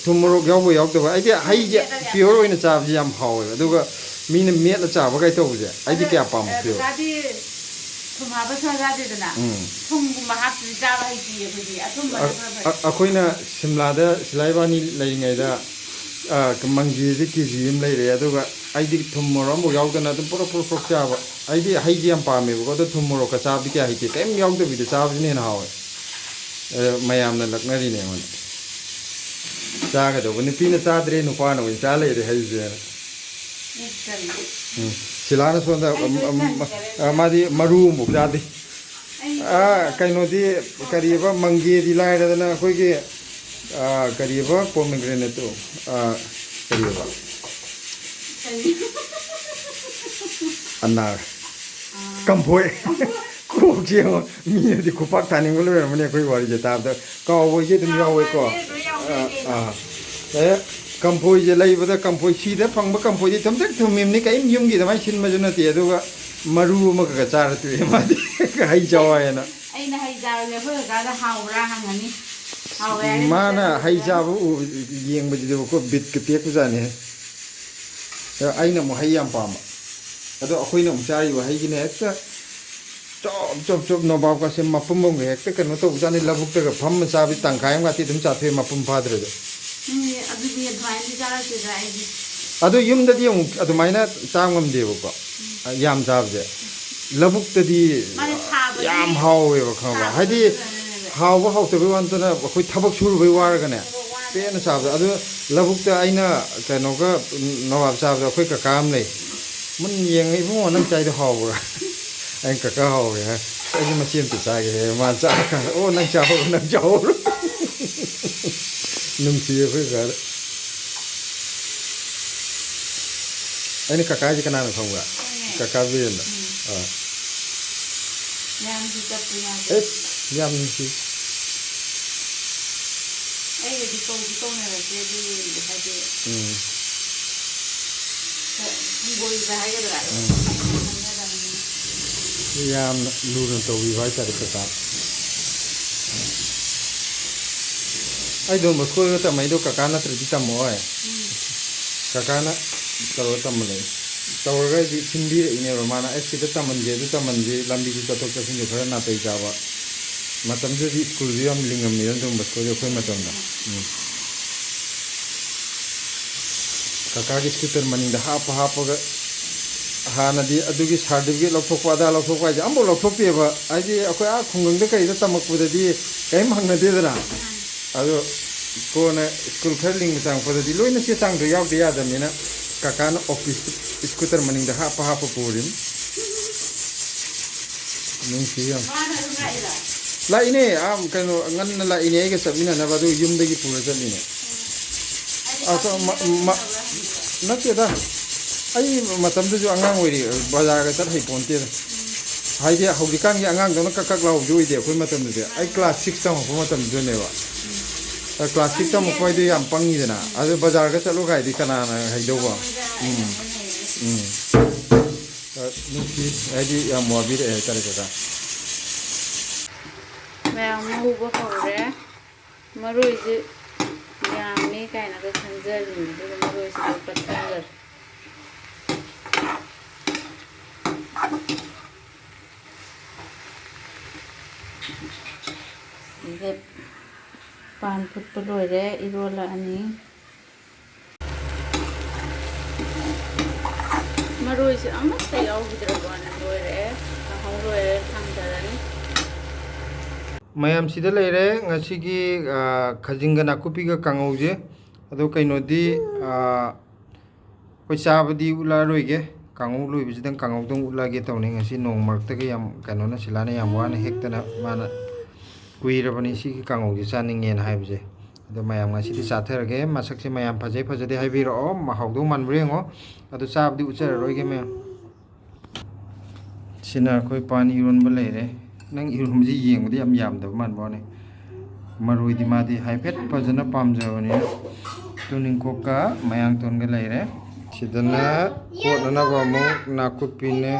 ꯊꯨꯝ ꯃꯣꯔꯣꯛ ꯌꯥꯎꯕ ꯌꯥꯎꯗꯕ꯫ ꯑꯩꯗꯤ ꯍꯩꯁꯦ ꯃꯦꯠꯂꯒ ꯌꯥꯝ pure ꯑꯣꯏꯅ ꯆꯥꯕꯁꯦ ꯌꯥꯝ ꯍꯥꯎꯋꯦꯕ꯫ ꯑꯗꯨꯒ ꯃꯤꯅ ꯃꯦꯠꯂ ꯆꯥꯕ ꯀꯥꯏ ꯇꯧꯕꯁꯦ ꯑꯩꯗꯤ ꯑꯗꯣ, ꯀꯌꯥ ꯑ, ꯄꯥꯝꯃꯛꯇꯦꯕ꯫ ꯀꯀꯥꯗꯤ ꯊꯨꯝ ꯍꯥꯞꯄ ꯁꯨꯡꯆꯥ ꯆꯥꯗꯦꯗꯅ꯫ ꯎꯝ꯫ ꯊꯨꯝꯒꯨꯝꯕ ꯍꯥꯞꯇ꯭ꯔꯗꯤ ꯆꯥꯕ ꯍꯩꯇꯤꯌꯦ ꯑꯩꯈꯣꯏꯗꯤ꯫ ꯑꯊꯨꯝꯕꯅ ꯑ-, ꯈꯔ ꯐꯩ꯫ ꯑ-, ꯑꯩꯈꯣꯏꯅ ꯁꯤꯝꯂꯥꯗ ꯁꯤꯂꯥ ꯏꯕꯥꯅꯤ ꯂꯩꯔꯤꯉꯩꯗ, ꯑ, ꯃꯪꯒꯦꯁꯦ ꯀꯦ ꯖꯤ ꯑꯃ ꯂꯩꯔꯛꯑꯦ꯫ ꯑꯗꯨꯒ ꯑꯩꯗꯤ ꯊꯨꯝ ꯃꯣꯔꯣꯛ ꯑꯃꯐꯥꯎ ꯌꯥꯎꯗꯅ ꯑꯗꯨꯝ ꯄ꯭ꯔꯣꯛ ꯄ꯭ꯔꯣꯛ ꯄ꯭ꯔꯣꯛ ꯆꯥꯕ꯫ ꯑꯩꯗꯤ ꯍꯩꯗꯤ ꯌꯥꯝ ꯄꯥꯝꯃꯦꯕꯀꯣ, ꯑꯗꯣ ꯊꯨꯝ ꯃꯣꯔꯣꯛꯀ ꯆꯥꯕꯗꯤ ꯀꯌꯥ ꯍꯩꯇꯦ꯫ ꯀꯔꯤꯝ ꯌꯥꯎꯗꯕꯤꯗ ꯆꯥꯕꯁꯤꯅ ꯍꯦꯟꯅ ꯍꯥꯎꯋꯦ꯫ ꯑ, ꯃꯌꯥꯝꯅ ꯂꯛꯅꯔꯤꯅꯦ ꯑꯩꯉꯣꯟꯗ꯫ ꯆꯥꯒꯗꯧꯕ ꯅꯨꯄꯤꯅ ꯆꯥꯗ꯭ꯔꯦ, ꯅꯨꯄꯥꯅ ꯑꯣꯏꯅ ꯆꯥ ꯂꯩꯔꯦ ꯍꯩꯁꯦꯅ꯫ ꯎꯝ꯫ ꯁꯤꯂꯥꯅ ꯁꯣꯝꯗ, ꯑꯩ ꯂꯣꯏ ꯑꯝ, ꯑꯝ, ꯇꯟꯈꯔꯦ꯫ ꯑ, ꯃꯥꯗꯤ ꯃꯔꯨ ꯑꯃꯐꯥꯎ ꯆꯥꯗꯦ꯫ ꯑꯩ ꯑꯥ, ꯀꯩꯅꯣꯗꯤ, ꯀꯔꯤꯕ, ꯃꯪꯒꯦꯗꯤ ꯂꯥꯏꯔꯗꯅ ꯑꯩꯈꯣꯏꯒꯤ, ꯑꯥ, ꯀꯔꯤꯕ, pomegranate ꯇꯣ, ꯑꯥ, ꯀꯔꯤꯕ? ꯀꯔꯤ? ꯑꯅꯥꯔ꯫ ꯑꯥ꯫ ꯀꯝꯐꯣꯏ꯫ ꯀꯣꯛꯁꯦ ꯌꯦꯡꯉꯣ꯫ ꯃꯤꯅꯗꯤ ꯈꯨꯄꯥꯛ ꯊꯥꯅꯤꯡꯕ ꯂꯣꯏꯔꯝꯃꯅꯤ ꯑꯩꯈꯣꯏ ꯋꯥꯔꯤꯁꯦ ꯇꯥꯕꯗ꯫ ꯀꯥꯎꯕꯁꯦ ꯑꯗꯨꯝ ꯌꯥꯎꯋꯦꯀꯣ꯫ ꯀꯥꯎꯕꯁꯦ ꯂꯣꯏ ꯌꯥꯎꯋꯦ ꯑꯥ, ꯀꯩꯅꯣ꯫ ꯑꯥ꯫ ꯑꯦ, ꯀꯝꯐꯣꯏꯁꯦ ꯂꯩꯕꯗ ꯀꯝꯐꯣꯏ ꯁꯤꯗ ꯐꯪꯕ ꯀꯝꯐꯣꯏꯗꯤ ꯊꯨꯝꯇ꯭ꯔꯤꯛ ꯊꯨꯝꯃꯤꯕꯅꯤ, ꯀꯔꯤꯝ ꯌꯨꯝꯒꯤ ꯑꯗꯨꯃꯥꯏꯅ ꯁꯤꯟꯕꯁꯨ ꯅꯠꯇꯦ꯫ ꯑꯗꯨꯒ ꯃꯔꯨ ꯑꯃꯈꯛ ꯆꯥꯔ ꯇꯣꯛꯑꯦ ꯃꯥꯗꯤ꯫ ꯍꯩ ꯆꯥꯎ ꯍꯥꯏꯅ꯫ ꯑꯩꯅ ꯍꯩ ꯆꯥꯕꯁꯦ ꯑꯩꯈꯣꯏ ꯀꯀꯥꯗ ꯍꯥꯎꯕ꯭ꯔꯥ ꯍꯪꯉꯅꯤ꯫ ꯍꯥꯎꯋꯦ ꯍꯥꯏꯔꯗꯤ ꯃꯥꯅ ꯆꯥꯔꯅꯤ꯫ ꯍꯩ ꯆꯥꯕ ꯎ-, ꯌꯦꯡꯕꯁꯤꯗꯤꯕꯀꯣ, ꯕꯤꯠꯀ ꯇꯦꯛꯄꯖꯥꯠꯅꯤ꯫ ꯑꯩꯅ ꯑꯃꯨꯛ ꯍꯩ ꯌꯥꯝ ꯄꯥꯝꯕ꯫ ꯑꯗꯣ ꯑꯩꯈꯣꯏꯅ ꯑꯃꯨꯛ ꯆꯥꯔꯤꯕ ꯍꯩꯒꯤꯅ ꯍꯦꯛꯇ ꯆꯣꯞ ꯆꯣꯞ ꯆꯣꯞ ꯅꯣꯕꯥꯞꯀꯁꯦ ꯃꯄꯨꯝ ꯑꯃꯒ ꯍꯦꯛꯇ ꯀꯩꯅꯣ ꯇꯧꯕꯖꯥꯠꯅꯤ꯫ ꯂꯧꯕꯨꯛꯇꯒ ꯐꯝꯃ ꯆꯥꯕꯗꯤ ꯇꯪꯈꯥꯏ ꯑꯃꯒꯗꯤ ꯑꯗꯨꯝ ꯆꯥꯊꯣꯛꯑꯦ, ꯃꯄꯨꯝ ꯐꯥꯗ꯭ꯔꯁꯨ꯫ ꯎꯝ, ꯑꯗꯨꯗꯤ ꯑꯗꯨꯃꯥꯏꯅꯗꯤ ꯆꯥꯔꯛꯇꯦꯗ ꯑꯩꯗꯤ꯫ ꯑꯗꯣ ꯌꯨꯝꯗꯗꯤ ꯑꯃꯨꯛ ꯑꯗꯨꯃꯥꯏꯅ ꯆꯥ ꯉꯝꯗꯦꯕꯀꯣ, ꯌꯥꯝ ꯆꯥꯕꯁꯦ꯫ ꯂꯧꯕꯨꯛꯇꯗꯤ ꯃꯥꯅꯦ, ꯊꯥꯕꯒꯤ ꯌꯥꯝ ꯍꯥꯎꯋꯦꯕ, ꯈꯪꯉꯕ? ꯊꯥꯕꯗꯣ ꯍꯥꯏꯗꯤ ꯑꯗꯨꯅꯅꯦꯕ꯫ ꯍꯥꯎꯕ ꯍꯥꯎꯇꯕꯩ ꯋꯥ ꯅꯠꯇꯅ ꯑꯩꯈꯣꯏ ꯊꯕꯛ ꯁꯨꯔꯨꯕꯩ ꯋꯥꯔꯒꯅꯦ, ꯊꯕꯛ ꯋꯥꯅ ꯄꯦꯟꯅ ꯆꯥꯕꯗꯣ꯫ ꯑꯗꯨ ꯂꯧꯕꯨꯛꯇ ꯑꯩꯅ ꯀꯩꯅꯣꯒ ꯅꯋꯥꯞ ꯆꯥꯕꯗꯣ ꯑꯩꯈꯣꯏ ꯀꯀꯥ ꯑꯃ ꯂꯩ꯫ ꯃꯨꯟꯅ ꯌꯦꯡꯉ, "ꯏꯕꯨꯡꯉꯣ, ꯅꯪ ꯆꯥꯏꯗꯣ ꯍꯥꯎꯕ꯭ꯔꯥ?" ꯑꯩꯅ, "ꯀꯀꯥ, ꯍꯥꯎꯋꯦ" ꯍꯥꯏ꯫ "ꯑꯩꯁꯨ ꯃꯆꯦ ꯑꯝꯇ ꯆꯥꯒꯦ" ꯍꯥꯏ꯫ ꯃꯥ ꯆꯥꯔꯀꯥꯟꯗ, "ꯑꯣ, ꯅꯪ ꯆꯥꯍꯧꯔꯣ, ꯅꯪ ꯆꯥꯍꯧꯔꯣ"꯫ ꯅꯨꯡꯁꯤꯌꯦ ꯑꯩꯈꯣꯏ ꯀꯀꯥꯗ꯫ ꯑꯩꯅ ꯀꯀꯥ ꯍꯥꯏꯁꯦ ꯀꯅꯥꯅꯣ ꯈꯪꯕ꯭ꯔꯥ? ꯈꯪꯉꯦ꯫ ꯀꯀꯥ ꯕꯤꯔꯦꯟꯗ꯫ ꯎꯝ꯫ ꯑꯥ꯫ ꯃꯌꯥꯝꯁꯨ ꯆꯠꯄ ꯌꯥꯗꯦ꯫ ꯑꯦꯁ, ꯌꯥꯝ ꯅꯨꯡꯁꯤ꯫ ꯑꯩꯒꯗꯤ ꯀꯧꯗꯤ ꯀꯧꯅꯔꯛꯇꯦ ꯑꯗꯨꯒꯤꯗꯤ, ꯍꯥꯏꯗꯤ ꯎꯝ꯫ ꯍꯪꯒꯣꯏꯕ ꯍꯥꯏꯒꯗ꯭ꯔꯥ? ꯎꯝ꯫ ꯈꯪꯅꯗꯕꯅꯤꯅ꯫ ꯌꯥꯝꯅ ꯂꯨꯅ ꯇꯧꯕꯤꯕ ꯍꯥꯏꯇꯥꯔꯦ ꯀꯀꯥ꯫ ꯑꯩ ꯗꯣꯟ ꯕꯣꯁꯀꯣꯗ ꯇꯝꯃꯛꯏꯗꯣ ꯀꯀꯥ ꯅꯠꯇ꯭ꯔꯗꯤ ꯇꯝꯃꯛꯑꯣꯏ꯫ ꯎꯝ꯫ ꯀꯀꯥꯅ ꯇꯧꯔ ꯇꯝꯕꯅꯦ꯫ ꯇꯧꯔꯒ ꯍꯥꯏꯗꯤ ꯁꯤꯟꯕꯤꯔꯛꯏꯅꯦꯕ꯫ ꯃꯥꯅ "ꯑꯩ ꯁꯤꯗ ꯇꯝꯍꯟꯁꯦ, ꯑꯗꯨ ꯇꯝꯍꯟꯁꯦ, ꯂꯝꯕꯤꯁꯨ ꯆꯠꯊꯣꯛ ꯆꯠꯁꯤꯟꯁꯨ ꯈꯔ ꯅꯥꯇꯩ ꯆꯥꯕ"꯫ ꯃꯇꯝꯗꯨꯗꯗꯤ ꯁ꯭ꯀꯨꯜꯁꯨ ꯌꯥꯝ ꯂꯤꯡꯉꯝꯃꯦ ꯗꯣꯟ ꯕꯣꯁꯀꯣꯗꯤ ꯑꯩꯈꯣꯏ ꯃꯇꯝꯗ꯫ ꯎꯝ꯫ ꯀꯀꯥꯒꯤ ꯁ꯭ꯀꯨꯇꯔ ꯃꯅꯤꯡꯗ ꯍꯥꯞꯄ ꯍꯥꯞꯄꯒ ꯍꯥꯟꯅꯗꯤ ꯑꯗꯨꯒꯤ ꯁꯥꯔꯇꯤꯐꯤꯀꯦꯠ ꯂꯧꯊꯣꯛꯄ, ꯑꯗꯥ ꯂꯧꯊꯣꯛꯄ ꯍꯥꯏꯁꯦ ꯑꯝꯐꯥꯎ ꯂꯧꯊꯣꯛꯇꯦꯕ꯫ ꯍꯥꯏꯗꯤ ꯑꯩꯈꯣꯏ ꯑꯥ ꯈꯨꯡꯒꯪꯗ ꯀꯩꯗ ꯇꯝꯃꯛꯄꯗꯗꯤ ꯀꯔꯤꯝ ꯍꯪꯅꯗꯦꯗꯅ꯫ ꯑꯗꯣ ꯀꯣꯟꯅ ꯁ꯭ꯀꯨꯜ ꯈꯔ ꯂꯤꯡꯕ ꯆꯪꯉꯛꯄꯗꯗꯤ ꯂꯣꯏꯅ ꯆꯦ ꯆꯥꯡꯗꯣ ꯌꯥꯎꯗ ꯌꯥꯗꯕꯅꯤꯅ ꯀꯀꯥꯅ ꯑꯣꯐꯤꯁ ꯁ꯭ꯀꯨꯇꯔ ꯃꯅꯤꯡꯗ ꯍꯥꯞꯄ ꯍꯥꯞꯄ ꯄꯨꯔꯤꯝ꯫ ꯅꯨꯡꯁꯤ ꯌꯥꯝ꯫ ꯃꯥꯅ ꯑꯗꯨꯝ ꯂꯥꯛꯏꯔꯣ? ꯂꯥꯛꯏꯅꯦ, ꯑꯥ, ꯀꯩꯅꯣ, ꯉꯟꯅ ꯂꯥꯛꯏꯅꯦ ꯑꯩꯒ ꯆꯠꯃꯤꯟꯅꯅꯕ, ꯑꯗꯨ ꯌꯨꯝꯗꯒꯤ ꯄꯨꯔ ꯆꯠꯂꯤꯅꯦ꯫ ꯍꯥꯏꯗꯤ ꯑꯁ, ꯃ-, ꯃ-, ꯅꯠꯇꯦꯗ꯫ ꯑꯩ ꯃꯇꯝꯗꯨꯁꯨ ꯑꯉꯥꯡ ꯑꯣꯏꯔꯤ, ꯕꯖꯥꯔꯒ ꯆꯠ ꯍꯩꯄꯣꯟꯇꯦꯗ꯫ ꯍꯥꯏꯗꯤ ꯍꯧꯖꯤꯛꯀꯥꯟꯒꯤ ꯑꯉꯥꯡꯗꯧꯅ ꯀꯛ ꯀꯛ ꯂꯥꯎꯕꯗꯤ ꯑꯣꯏꯗꯦ ꯑꯩꯈꯣꯏ ꯃꯇꯝꯗꯨꯗꯤ꯫ ꯑꯩ ꯀ꯭ꯂꯥꯁ ꯁꯤꯛꯁ ꯇꯝꯃꯛꯄ ꯃꯇꯝꯗꯨꯗꯅꯦꯕ꯫ ꯑ, ꯀ꯭ꯂꯥꯁ ꯁꯤꯛꯁ ꯇꯝꯃꯛꯄ ꯍꯥꯏꯗꯤ ꯌꯥꯝ ꯄꯪꯉꯤꯗꯅ꯫ ꯑꯗꯨ ꯕꯖꯥꯔꯒ ꯆꯠꯂꯨ ꯀꯥꯏꯗꯤ ꯀꯅꯥꯅ ꯍꯩꯗꯧꯕ? ꯎꯝ꯫ ꯎꯝ꯫ ꯑ, ꯅꯨꯡꯁꯤ, ꯍꯥꯏꯗꯤ ꯌꯥꯝ ꯋꯥꯕꯤꯔꯛꯑꯦ ꯍꯥꯏꯇꯥꯔꯦ ꯀꯀꯥ꯫ ꯃꯌꯥꯝ ꯉꯧꯕ ꯍꯧꯔꯦ꯫ ꯃꯔꯣꯏꯁꯦ ꯌꯥꯝꯃꯦ ꯀꯥꯏꯅꯒ ꯈꯟꯖꯔꯤꯅꯦ, ꯑꯗꯨꯒ ꯃꯔꯣꯏꯁꯤꯗꯤ ꯄꯠꯊꯈꯔꯦ꯫ ꯁꯤꯗ ꯄꯥꯟ ꯐꯨꯠꯄ ꯂꯣꯏꯔꯦ, ꯏꯔꯣꯜꯂꯛꯑꯅꯤ꯫ ꯃꯔꯣꯏꯁꯦ ꯑꯃꯠꯇ ꯌꯥꯎꯈꯤꯗ꯭ꯔꯕꯅ ꯂꯣꯏꯔꯦ꯫ ꯀꯥꯡꯍꯧ ꯂꯣꯏꯔꯦ, ꯊꯥꯡꯊꯔꯅꯤ꯫ ꯃꯌꯥꯝꯁꯤꯗ ꯂꯩꯔꯦ ꯉꯁꯤꯒꯤ, ꯑ, ꯈꯥꯖꯤꯡꯒ ꯅꯥꯀꯨꯞꯄꯤꯒ ꯀꯥꯡꯍꯧꯁꯦ꯫ ꯑꯗꯣ ꯀꯩꯅꯣꯗꯤ, ꯑ, ꯑꯩꯈꯣꯏ ꯆꯥꯕꯗꯤ ꯎꯠꯂꯛꯑꯔꯣꯏꯒꯦ꯫ ꯀꯥꯡꯍꯧ ꯂꯣꯏꯕꯁꯤꯗꯪ ꯀꯥꯡꯍꯧꯗꯪ ꯎꯠꯂꯛꯑꯒꯦ ꯇꯧꯅꯤ꯫ ꯉꯁꯤ ꯅꯣꯡ ꯃꯔꯛꯇꯒ ꯌꯥꯝ ꯀꯩꯅꯣꯅ, ꯁꯤꯂꯥꯅ ꯌꯥꯝ ꯋꯥꯅ ꯍꯦꯛꯇꯅ ꯃꯥꯅ ꯀꯨꯏꯔꯕꯅꯤ ꯁꯤꯒꯤ ꯀꯥꯡꯍꯧꯁꯦ ꯆꯥꯅꯤꯡꯉꯦꯅ ꯍꯥꯏꯕꯁꯦ꯫ ꯑꯗꯣ ꯃꯌꯥꯝ ꯉꯁꯤꯗꯤ ꯆꯥꯊꯔꯒꯦ꯫ ꯃꯁꯛꯁꯦ ꯃꯌꯥꯝ ꯐꯖꯩ ꯐꯖꯗꯦ ꯍꯥꯏꯕꯤꯔꯛꯑꯣ, ꯃꯍꯥꯎꯗꯧ ꯃꯥꯟꯕ꯭ꯔꯥ ꯌꯦꯡꯉꯣ꯫ ꯑꯗꯨ ꯆꯥꯕꯗꯤ ꯎꯠꯆꯔꯔꯣꯏꯒꯦ ꯃꯌꯥꯝ꯫ ꯁꯤꯅ ꯑꯩꯈꯣꯏ ꯄꯥꯟ ꯏꯔꯣꯟꯕ ꯂꯩꯔꯦ꯫ ꯅꯪ ꯏꯔꯣꯟꯕꯁꯤ ꯌꯦꯡꯕꯗ ꯌꯥꯝ ꯌꯥꯝꯗꯕ ꯃꯥꯟꯕ ꯋꯥꯅꯤ꯫ ꯃꯔꯣꯏꯗꯤ ꯃꯥꯗꯤ ꯍꯥꯏꯐꯦꯠ ꯐꯖꯅ ꯄꯥꯝꯖꯕꯅꯤꯅ꯫ ꯇꯨꯅꯤꯡꯈꯣꯛꯀ ꯃꯌꯥꯡꯇꯣꯟꯒ ꯂꯩꯔꯦ꯫ ꯁꯤꯗꯅ ꯀꯣꯠꯅꯅꯕ ꯑꯃꯨꯛ ꯅꯥꯀꯨꯞꯄꯤꯅꯦ꯫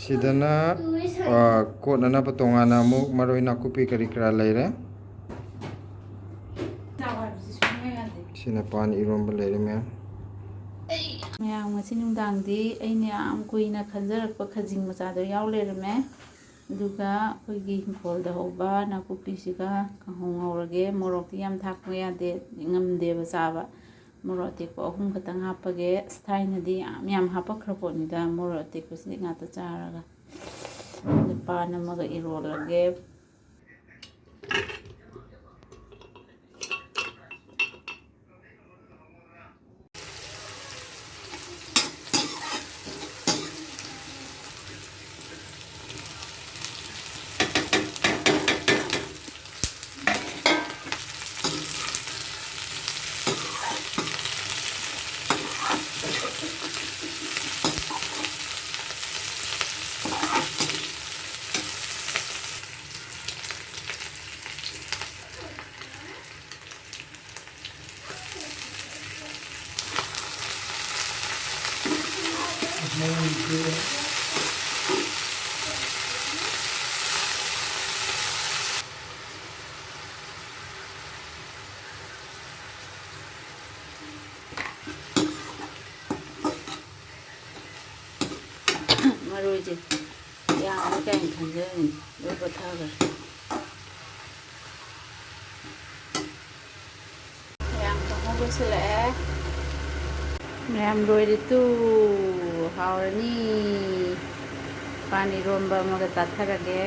ꯁꯤꯗꯅ, ꯑ, ꯀꯣꯠꯅꯅꯕ ꯇꯣꯉꯥꯟꯅ ꯑꯃꯨꯛ ꯃꯔꯣꯏ ꯅꯥꯀꯨꯞꯄꯤ ꯀꯔꯤ ꯀꯔꯥ ꯂꯩꯔꯦ꯫ ꯁꯤꯅ ꯄꯥꯟ ꯏꯔꯣꯟꯕ ꯂꯩꯔꯦ ꯃꯌꯥꯝ꯫ ꯃꯌꯥꯝ, ꯉꯁꯤ ꯅꯨꯡꯗꯥꯡꯗꯤ ꯑꯩꯅ ꯌꯥꯝ ꯀꯨꯏꯅ ꯈꯟꯖꯔꯛꯄ ꯈꯖꯤꯡ ꯃꯆꯥꯗꯣ ꯌꯥꯎ ꯂꯩꯔꯝꯃꯦ꯫ ꯑꯗꯨꯒ ꯑꯩꯈꯣꯏꯒꯤ ꯏꯪꯈꯣꯜꯗ ꯍꯧꯕ ꯅꯥꯀꯨꯞꯄꯤꯁꯤꯒ ꯀꯥꯡꯍꯧ ꯉꯧꯔꯒꯦ꯫ ꯃꯣꯔꯣꯛꯇꯤ ꯌꯥꯝ ꯊꯥꯛꯄ ꯌꯥꯗꯦ, ꯉꯝꯗꯦꯕ ꯆꯥꯕ꯫ ꯃꯣꯔꯣꯛ ꯑꯇꯦꯛꯄ ꯑꯍꯨꯝ ꯈꯛꯇꯪ ꯍꯥꯞꯄꯒꯦ꯫ ꯑꯁ, ꯊꯥꯏꯅꯗꯤ ꯌꯥꯝ ꯌꯥꯝ ꯍꯥꯞꯄꯛꯈ꯭ꯔ ꯄꯣꯠꯅꯤꯗ ꯃꯣꯔꯣꯛ ꯑꯇꯦꯛꯄꯁꯤꯗꯤ ꯉꯥꯛꯇ ꯆꯥꯔꯒ꯫ ꯑꯗꯨ ꯄꯥꯟ ꯑꯃꯒ ꯏꯔꯣꯜꯂꯒꯦ꯫ ꯃꯔꯣꯏꯁꯦ ꯌꯥꯝꯃꯤ ꯀꯥꯏꯅ ꯈꯟꯖꯔꯤꯅꯤ, ꯂꯣꯏ ꯄꯠꯊꯈ꯭ꯔꯦ꯫ ꯃꯌꯥꯝ ꯀꯥꯡꯍꯧ ꯂꯣꯏꯁꯤꯜꯂꯛꯑꯦ꯫ ꯃꯌꯥꯝ ꯂꯣꯏꯔꯦ ꯇꯨ꯫ ꯍꯥꯎꯔꯅꯤ꯫ ꯄꯥꯟ ꯏꯔꯣꯝꯕ ꯑꯃꯒ ꯆꯥꯊꯔꯒꯦ꯫